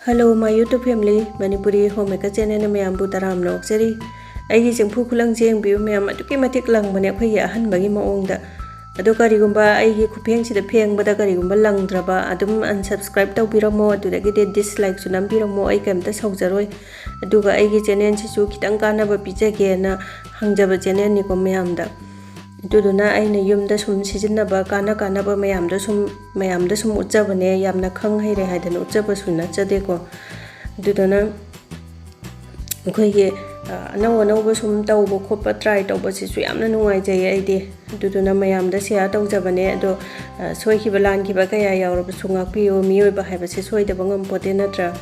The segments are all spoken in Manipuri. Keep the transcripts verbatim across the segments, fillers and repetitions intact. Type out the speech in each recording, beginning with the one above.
Hello, my YouTube family, Manipuri Homemaker channel ꯃꯌꯥꯝꯕꯨ ꯇꯔꯥꯝꯅ ꯑꯣꯛꯆꯔꯤ꯫ ꯑꯩꯒꯤ ꯆꯦꯡꯐꯨ ꯈꯨꯂꯪꯁꯦ ꯌꯦꯡꯕꯤꯌꯨ ꯃꯌꯥꯝ, ꯑꯗꯨꯛꯀꯤ ꯃꯇꯤꯛ ꯂꯪꯕꯅꯦ ꯑꯩꯈꯣꯏꯒꯤ ꯑꯍꯟꯕꯒꯤ ꯃꯑꯣꯡꯗ꯫ ꯑꯗꯣ ꯀꯔꯤꯒꯨꯝꯕ ꯑꯩꯒꯤ ꯈꯨꯐꯦꯡꯁꯤꯗ ꯐꯦꯡꯕꯗ ꯀꯔꯤꯒꯨꯝꯕ ꯂꯪꯗ꯭ꯔꯕ, ꯑꯗꯨꯝ unsubscribe ꯇꯧꯕꯤꯔꯝꯃꯣ, ꯑꯗꯨꯗꯒꯤꯗꯤ dislikeꯁꯨ ꯅꯝꯕꯤꯔꯝꯃꯣ, ꯑꯩ ꯀꯩꯝꯇ ꯁꯥꯎꯖꯔꯣꯏ꯫ ꯑꯗꯨꯒ ꯑꯩꯒꯤ channelꯁꯤꯁꯨ ꯈꯤꯇꯪ ꯀꯥꯟꯅꯕ ꯄꯤꯖꯒꯦꯅ ꯍꯪꯖꯕ channelꯅꯤꯀꯣ ꯃꯌꯥꯝꯗ꯫ ꯑꯗꯨꯗꯨꯅ ꯑꯩꯅ ꯌꯨꯝꯗ ꯁꯨꯝ ꯁꯤꯖꯤꯟꯅꯕ ꯀꯥꯟꯅ ꯀꯥꯟꯅꯕ ꯃꯌꯥꯝꯗꯣ ꯁꯨꯝ, ꯃꯌꯥꯝꯗ ꯁꯨꯝ ꯎꯠꯆꯕꯅꯦ, ꯌꯥꯝꯅ ꯈꯪ ꯍꯩꯔꯦ ꯍꯥꯏꯗꯅ ꯎꯠꯆꯕꯁꯨ ꯅꯠꯆꯗꯦꯀꯣ꯫ ꯑꯗꯨꯗꯨꯅ ꯑꯩꯈꯣꯏꯒꯤ, ꯑ, ꯑꯅꯧ ꯑꯅꯧꯕ ꯁꯨꯝ ꯇꯧꯕ ꯈꯣꯠꯄ try ꯇꯧꯕꯁꯤꯁꯨ ꯌꯥꯝꯅ ꯅꯨꯡꯉꯥꯏꯖꯩꯌꯦ ꯑꯩꯗꯤ꯫ ꯑꯗꯨꯗꯨꯅ ꯃꯌꯥꯝꯗ share ꯇꯧꯖꯕꯅꯦ꯫ ꯑꯗꯣ, ꯑ, ꯁꯣꯏꯈꯤꯕ ꯂꯥꯟꯈꯤꯕ ꯀꯌꯥ ꯌꯥꯎꯔꯕꯁꯨ ꯉꯥꯛꯄꯤꯌꯨ, ꯃꯤꯑꯣꯏꯕ ꯍꯥꯏꯕꯁꯦ ꯁꯣꯏꯗꯕ ꯉꯝꯄꯣꯠꯇꯦ ꯅꯠꯇ꯭ꯔꯥ?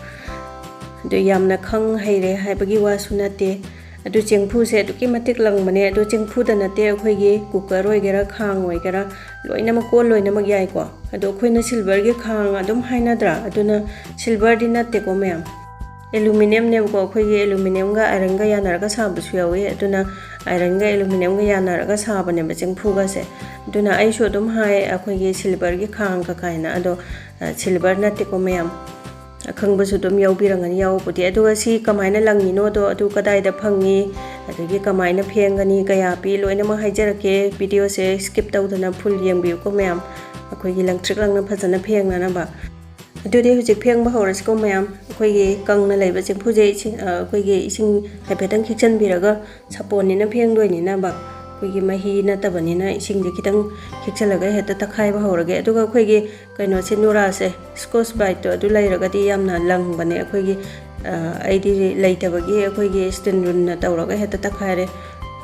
ꯑꯗꯨ ꯌꯥꯝꯅ ꯈꯪ ꯍꯩꯔꯦ ꯍꯥꯏꯕꯒꯤ ꯋꯥꯁꯨ ꯅꯠꯇꯦ꯫ ꯑꯗꯨ ꯆꯦꯡꯐꯨꯁꯦ ꯑꯗꯨꯛꯀꯤ ꯃꯇꯤꯛ ꯂꯪꯕꯅꯦ꯫ ꯑꯗꯣ ꯆꯦꯡꯐꯨꯗ ꯅꯠꯇꯦ, ꯑꯩꯈꯣꯏꯒꯤ cooker ꯑꯣꯏꯒꯦꯔꯥ, ꯈꯥꯡ ꯑꯣꯏꯒꯦꯔꯥ, ꯂꯣꯏꯅꯃꯛ, ꯀꯣꯟ ꯂꯣꯏꯅꯃꯛ ꯌꯥꯏꯀꯣ꯫ ꯑꯗꯣ ꯑꯩꯈꯣꯏꯅ silverꯒꯤ ꯈꯥꯡ ꯑꯗꯨꯝ ꯍꯥꯏꯅꯗ꯭ꯔꯥ? ꯑꯗꯨꯅ silverꯗꯤ ꯅꯠꯇꯦꯀꯣ ꯃꯌꯥꯝ, aluminiumꯅꯦꯕꯀꯣ꯫ ꯑꯩꯈꯣꯏꯒꯤ aluminiumꯒ ironꯒ ꯌꯥꯅꯔꯒ ꯁꯥꯕꯁꯨ ꯌꯥꯎꯋꯤ꯫ ꯑꯗꯨꯅ ironꯒ aluminiumꯒ ꯌꯥꯅꯔꯒ ꯁꯥꯕꯅꯦꯕ ꯆꯦꯡꯐꯨꯒꯁꯦ꯫ ꯑꯗꯨꯅ ꯑꯩꯁꯨ ꯑꯗꯨꯝ ꯍꯥꯏ, ꯑꯩꯈꯣꯏꯒꯤ silverꯒꯤ ꯈꯥꯡ ꯀꯀꯥꯏꯅ꯫ ꯑꯗꯣ, ꯑ, silver ꯅꯠꯇꯦꯀꯣ ꯃꯌꯥꯝ꯫ ꯑꯈꯪꯕꯁꯨ ꯑꯗꯨꯝ ꯌꯥꯎꯕꯤꯔꯝꯒꯅꯤ ꯌꯥꯎꯕꯕꯨꯗꯤ꯫ ꯑꯗꯨꯒ ꯁꯤ ꯀꯃꯥꯏꯅ ꯂꯪꯉꯤꯅꯣꯗꯣ, ꯑꯗꯨ ꯀꯗꯥꯏꯗ ꯐꯪꯉꯤ, ꯑꯗꯒꯤ ꯀꯃꯥꯏꯅ ꯐꯦꯡꯒꯅꯤ, ꯀꯌꯥ ꯄꯤ, ꯂꯣꯏꯅꯃꯛ ꯍꯥꯏꯖꯔꯛꯀꯦ꯫ Videoꯁꯦ skip ꯇꯧꯗꯅ full ꯌꯦꯡꯕꯤꯌꯨꯀꯣ ꯃꯌꯥꯝ, ꯑꯩꯈꯣꯏꯒꯤ ꯂꯪꯇ꯭ꯔꯤꯛ ꯂꯪꯅ ꯐꯖꯅ ꯐꯦꯡꯅꯅꯕ꯫ ꯑꯗꯨꯗꯤ ꯍꯧꯖꯤꯛ ꯐꯦꯡꯕ ꯍꯧꯔꯁꯤꯀꯣ ꯃꯌꯥꯝ꯫ ꯑꯩꯈꯣꯏꯒꯤ ꯀꯪꯅ ꯂꯩꯕ ꯆꯦꯡꯐꯨꯁꯦ ꯏꯁꯤꯡ, ꯑ, ꯑꯩꯈꯣꯏꯒꯤ ꯏꯁꯤꯡ ꯍꯥꯏꯐꯦꯠꯇꯪ ꯈꯤꯛꯆꯟꯕꯤꯔꯒ, ꯁꯥꯄꯣꯟꯅꯤꯅ ꯐꯦꯡꯗꯣꯏꯅꯤꯅꯕ, ꯑꯩꯈꯣꯏꯒꯤ ꯃꯍꯤ ꯅꯠꯇꯕꯅꯤꯅ ꯏꯁꯤꯡꯁꯦ ꯈꯤꯇꯪ ꯈꯤꯛꯆꯜꯂꯒ ꯍꯦꯛꯇ ꯇꯛꯈꯥꯏꯕ ꯍꯧꯔꯒꯦ꯫ ꯑꯗꯨꯒ ꯑꯩꯈꯣꯏꯒꯤ ꯀꯩꯅꯣꯁꯦ, ꯅꯨꯔꯥꯁꯦ, Scotch Briteꯇꯣ ꯑꯗꯨ ꯂꯩꯔꯒꯗꯤ ꯌꯥꯝꯅ ꯂꯪꯕꯅꯦ꯫ ꯑꯩꯈꯣꯏꯒꯤ, ꯑ, ꯑꯩꯗꯤ ꯂꯩꯇꯕꯒꯤ ꯑꯩꯈꯣꯏꯒꯤ steel ꯔꯨꯟꯅ ꯇꯧꯔꯒ ꯍꯦꯛꯇ ꯇꯛꯈꯥꯏꯔꯦ꯫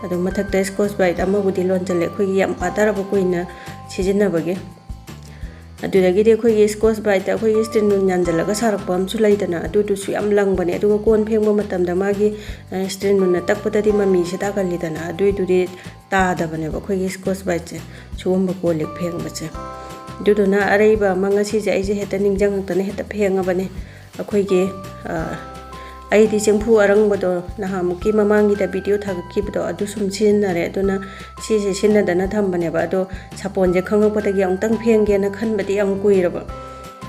ꯑꯗꯨ ꯃꯊꯛꯇ Scotch Brite ꯑꯃꯕꯨꯗꯤ ꯂꯣꯟꯁꯤꯜꯂꯦ, ꯑꯩꯈꯣꯏꯒꯤ ꯌꯥꯝ ꯄꯥꯊꯔꯕ ꯀꯨꯏꯅ ꯁꯤꯖꯤꯟꯅꯕꯒꯤ꯫ ꯑꯗꯨꯗꯒꯤꯗꯤ ꯑꯩꯈꯣꯏꯒꯤ Scotch Briteꯇ ꯑꯩꯈꯣꯏꯒꯤ steel ꯔꯨꯟ ꯌꯥꯟꯁꯤꯜꯂꯒ ꯁꯥꯔꯛꯄ ꯑꯃꯁꯨ ꯂꯩꯗꯅ, ꯑꯗꯨꯗꯨꯁꯨ ꯌꯥꯝ ꯂꯪꯕꯅꯦ꯫ ꯑꯗꯨꯒ ꯀꯣꯟ ꯐꯦꯡꯕ ꯃꯇꯝꯗ ꯃꯥꯒꯤ, ꯑ, steel ꯔꯨꯟꯅ ꯇꯛꯄꯗꯗꯤ ꯃꯃꯤꯁꯦ ꯇꯥꯒꯜꯂꯤꯗꯅ, ꯑꯗꯨꯏꯗꯨꯗꯤ ꯇꯥꯗꯕꯅꯦꯕ ꯑꯩꯈꯣꯏꯒꯤ Scotch Briteꯁꯦ, ꯁꯤꯒꯨꯝꯕ ꯀꯣꯜ ꯂꯤꯛ ꯐꯦꯡꯕꯁꯦ꯫ ꯑꯗꯨꯗꯨꯅ ꯑꯔꯩꯕ ꯑꯃ ꯉꯁꯤꯁꯦ ꯑꯩꯁꯦ ꯍꯦꯛꯇ ꯅꯤꯡꯁꯤꯡꯉꯛꯇꯅ ꯍꯦꯛꯇ ꯐꯦꯡꯉꯕꯅꯦ꯫ ꯑꯩꯈꯣꯏꯒꯤ, ꯑ, ꯑꯩꯗꯤ ꯆꯦꯡꯐꯨ ꯑꯔꯪꯕꯗꯣ ꯅꯍꯥꯟꯃꯨꯛꯀꯤ ꯃꯃꯥꯡꯒꯤꯗ video ꯊꯥꯒꯠꯈꯤꯕꯗꯣ ꯑꯗꯨ ꯁꯨꯝ ꯁꯤꯖꯤꯟꯅꯔꯦ꯫ ꯑꯗꯨꯅ ꯁꯤꯁꯦ ꯁꯤꯖꯤꯟꯅꯗꯅ ꯊꯝꯕꯅꯦꯕ꯫ ꯑꯗꯣ ꯁꯥꯄꯣꯟꯁꯦ ꯈꯪꯉꯛꯄꯗꯒꯤ ꯑꯃꯨꯛꯇꯪ ꯐꯦꯡꯒꯦꯅ ꯈꯟꯕꯗꯤ ꯌꯥꯝ ꯀꯨꯏꯔꯕ꯫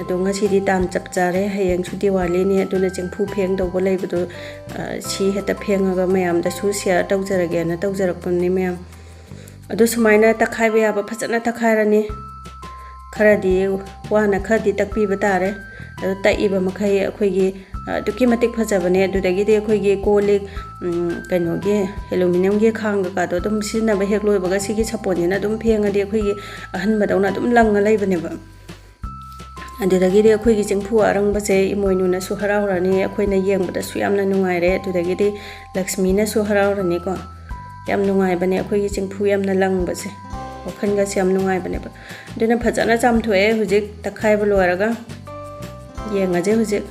ꯑꯗꯣ ꯉꯁꯤꯗꯤ ꯇꯥꯟ ꯆꯞ ꯆꯥꯔꯦ, ꯍꯌꯦꯡꯁꯨ ꯗꯤꯋꯥꯂꯤꯅꯤ, ꯑꯗꯨꯅ ꯆꯦꯡꯐꯨ ꯐꯦꯡꯗꯧꯕ ꯂꯩꯕꯗꯣ, ꯑ, ꯁꯤ ꯍꯦꯛꯇ ꯐꯦꯡꯉꯒ ꯃꯌꯥꯝꯗꯁꯨ share ꯇꯧꯖꯔꯒꯦꯅ ꯇꯧꯖꯔꯛꯄꯅꯤ ꯃꯌꯥꯝ꯫ ꯑꯗꯣ ꯁꯨꯃꯥꯏꯅ ꯇꯛꯈꯥꯏꯕ ꯌꯥꯕ ꯐꯖꯅ ꯇꯛꯈꯥꯏꯔꯅꯤ꯫ ꯈꯔꯗꯤ ꯋꯥꯅ ꯈꯔꯗꯤ ꯇꯛꯄꯤꯕ ꯇꯥꯔꯦ꯫ ꯑꯗꯣ ꯇꯛꯏꯕ ꯃꯈꯩ ꯑꯩꯈꯣꯏꯒꯤ, ꯑ, ꯑꯗꯨꯛꯀꯤ ꯃꯇꯤꯛ ꯐꯖꯕꯅꯦ꯫ ꯑꯗꯨꯗꯒꯤꯗꯤ ꯑꯩꯈꯣꯏꯒꯤ ꯀꯣꯜ ꯂꯤꯛ, ꯎꯝ, ꯀꯩꯅꯣꯒꯤ aluminiumꯒꯤ ꯈꯥꯡ ꯀꯩꯀꯥꯗꯣ ꯑꯗꯨꯝ ꯁꯤꯖꯤꯟꯅꯕ ꯍꯦꯛ ꯂꯣꯏꯕꯒ ꯁꯤꯒꯤ ꯁꯥꯄꯣꯟꯁꯤꯅ ꯑꯗꯨꯝ ꯐꯦꯡꯉꯗꯤ ꯑꯩꯈꯣꯏꯒꯤ ꯑꯍꯟꯕꯗꯧꯅ ꯑꯗꯨꯝ ꯂꯪꯉ ꯂꯩꯕꯅꯦꯕ꯫ ꯑꯗꯨꯗꯒꯤꯗꯤ ꯑꯩꯈꯣꯏꯒꯤ ꯆꯦꯡꯐꯨ ꯑꯔꯪꯕꯁꯦ ꯏꯃꯣꯏꯅꯨꯅꯁꯨ ꯍꯔꯥꯎꯔꯅꯤ, ꯑꯩꯈꯣꯏꯅ ꯌꯦꯡꯕꯗꯁꯨ ꯌꯥꯝꯅ ꯅꯨꯡꯉꯥꯏꯔꯦ, ꯑꯗꯨꯗꯒꯤꯗꯤ ꯂꯛꯁꯃꯤꯅꯁꯨ ꯍꯔꯥꯎꯔꯅꯤꯀꯣ꯫ ꯌꯥꯝ ꯅꯨꯡꯉꯥꯏꯕꯅꯦ ꯑꯩꯈꯣꯏꯒꯤ ꯆꯦꯡꯐꯨ ꯌꯥꯝꯅ ꯂꯪꯕꯁꯦ, ꯋꯥꯈꯜꯒꯁꯦ ꯌꯥꯝ ꯅꯨꯡꯉꯥꯏꯕꯅꯦꯕ꯫ ꯑꯗꯨꯅ ꯐꯖꯅ ꯆꯥꯝꯊꯣꯛꯑꯦ ꯍꯧꯖꯤꯛ ꯇꯛꯈꯥꯏꯕ ꯂꯣꯏꯔꯒ꯫ ꯌꯦꯡꯉꯁꯦ ꯍꯧꯖꯤꯛ꯫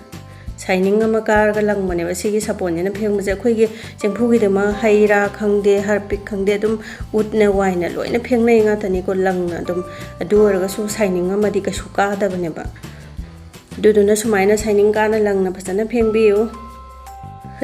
Shining ꯑꯃ ꯀꯥꯔꯒ ꯂꯪꯕꯅꯦꯕ ꯁꯤꯒꯤ ꯁꯥꯄꯣꯟꯁꯤꯅ ꯐꯦꯡꯕꯁꯦ꯫ ꯑꯩꯈꯣꯏꯒꯤ ꯆꯦꯡꯐꯨꯒꯤꯗꯃꯛ ꯍꯩ ꯔꯥ ꯈꯪꯗꯦ, ꯍꯥꯔꯄꯤꯛ ꯈꯪꯗꯦ, ꯑꯗꯨꯝ ꯎꯠꯅ ꯋꯥꯏꯅ ꯂꯣꯏꯅ ꯐꯦꯡꯅꯩ ꯉꯥꯛꯇꯅꯤꯀꯣ, ꯂꯪꯅ ꯑꯗꯨꯝ꯫ ꯑꯗꯨ ꯑꯣꯏꯔꯒꯁꯨ shining ꯑꯃꯗꯤ ꯀꯩꯁꯨ ꯀꯥꯗꯕꯅꯦꯕ꯫ ꯑꯗꯨꯗꯨꯅ ꯁꯨꯃꯥꯏꯅ shining ꯀꯥꯅ ꯂꯪꯅ ꯐꯖꯅ ꯐꯦꯡꯕꯤꯌꯨ꯫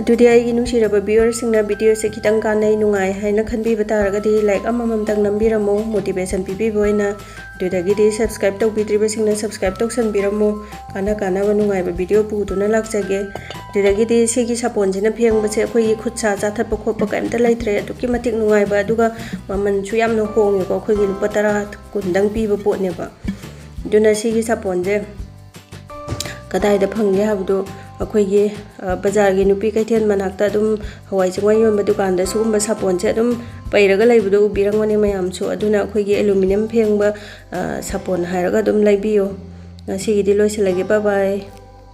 ꯑꯗꯨꯗꯤ ꯑꯩꯒꯤ ꯅꯨꯡꯁꯤꯔꯕ viewerꯁꯤꯡꯅ videoꯁꯦ ꯈꯤꯇꯪ ꯀꯥꯟꯅꯩ, ꯅꯨꯡꯉꯥꯏ ꯍꯥꯏꯅ ꯈꯟꯕꯤꯕ ꯇꯥꯔꯒꯗꯤ like ꯑꯃꯃꯝꯇꯪ ꯅꯝꯕꯤꯔꯝꯃꯣ, motivation ꯄꯤꯕꯤꯕ ꯑꯣꯏꯅ꯫ ꯑꯗꯨꯗꯒꯤꯗꯤ subscribe ꯇꯧꯕꯤꯗ꯭ꯔꯤꯕꯁꯤꯡꯅ subscribe ꯇꯧꯁꯟꯕꯤꯔꯝꯃꯣ, ꯀꯥꯟꯅ ꯀꯥꯟꯅꯕ ꯅꯨꯡꯉꯥꯏꯕ video ꯄꯨꯗꯨꯅ ꯂꯥꯛꯆꯒꯦ꯫ ꯑꯗꯨꯗꯒꯤꯗꯤ ꯁꯤꯒꯤ ꯁꯥꯄꯣꯟꯁꯤꯅ ꯐꯦꯡꯕꯁꯦ ꯑꯩꯈꯣꯏꯒꯤ ꯈꯨꯠ ꯁꯥ ꯆꯥꯊꯠꯄ ꯈꯣꯠꯄ ꯀꯩꯝꯇ ꯂꯩꯇ꯭ꯔꯦ, ꯑꯗꯨꯛꯀꯤ ꯃꯇꯤꯛ ꯅꯨꯡꯉꯥꯏꯕ, ꯑꯗꯨꯒ ꯃꯃꯜꯁꯨ ꯌꯥꯝꯅ ꯍꯣꯡꯉꯦꯀꯣ, ꯑꯩꯈꯣꯏꯒꯤ ꯂꯨꯄꯥ ꯇꯔꯥ ꯀꯨꯟꯗꯪ ꯄꯤꯕ ꯄꯣꯠꯅꯦꯕ꯫ ꯑꯗꯨꯅ ꯁꯤꯒꯤ ꯁꯥꯄꯣꯟꯁꯦ ꯀꯗꯥꯏꯗ ꯐꯪꯒꯦ ꯍꯥꯏꯕꯗꯨ, ꯑꯩꯈꯣꯏꯒꯤ, ꯑ, ꯕꯖꯥꯔꯒꯤ ꯅꯨꯄꯤ ꯀꯩꯊꯦꯜ ꯃꯅꯥꯛꯇ ꯑꯗꯨꯝ ꯍꯋꯥꯏ ꯆꯦꯡꯋꯥꯏ ꯌꯣꯟꯕ ꯗꯨꯀꯥꯟꯗ ꯁꯤꯒꯨꯝꯕ ꯁꯥꯄꯣꯟꯁꯦ ꯑꯗꯨꯝ ꯄꯩꯔꯒ ꯂꯩꯕꯗꯣ ꯎꯕꯤꯔꯝꯒꯅꯤ ꯃꯌꯥꯝꯁꯨ꯫ ꯑꯗꯨꯅ ꯑꯩꯈꯣꯏꯒꯤ aluminium ꯐꯦꯡꯕ, ꯑ, ꯁꯥꯄꯣꯟ ꯍꯥꯏꯔꯒ ꯑꯗꯨꯝ ꯂꯩꯕꯤꯌꯨ꯫ ꯉꯁꯤꯒꯤꯗꯤ ꯂꯣꯏꯁꯤꯜꯂꯒꯦ, bye bye꯫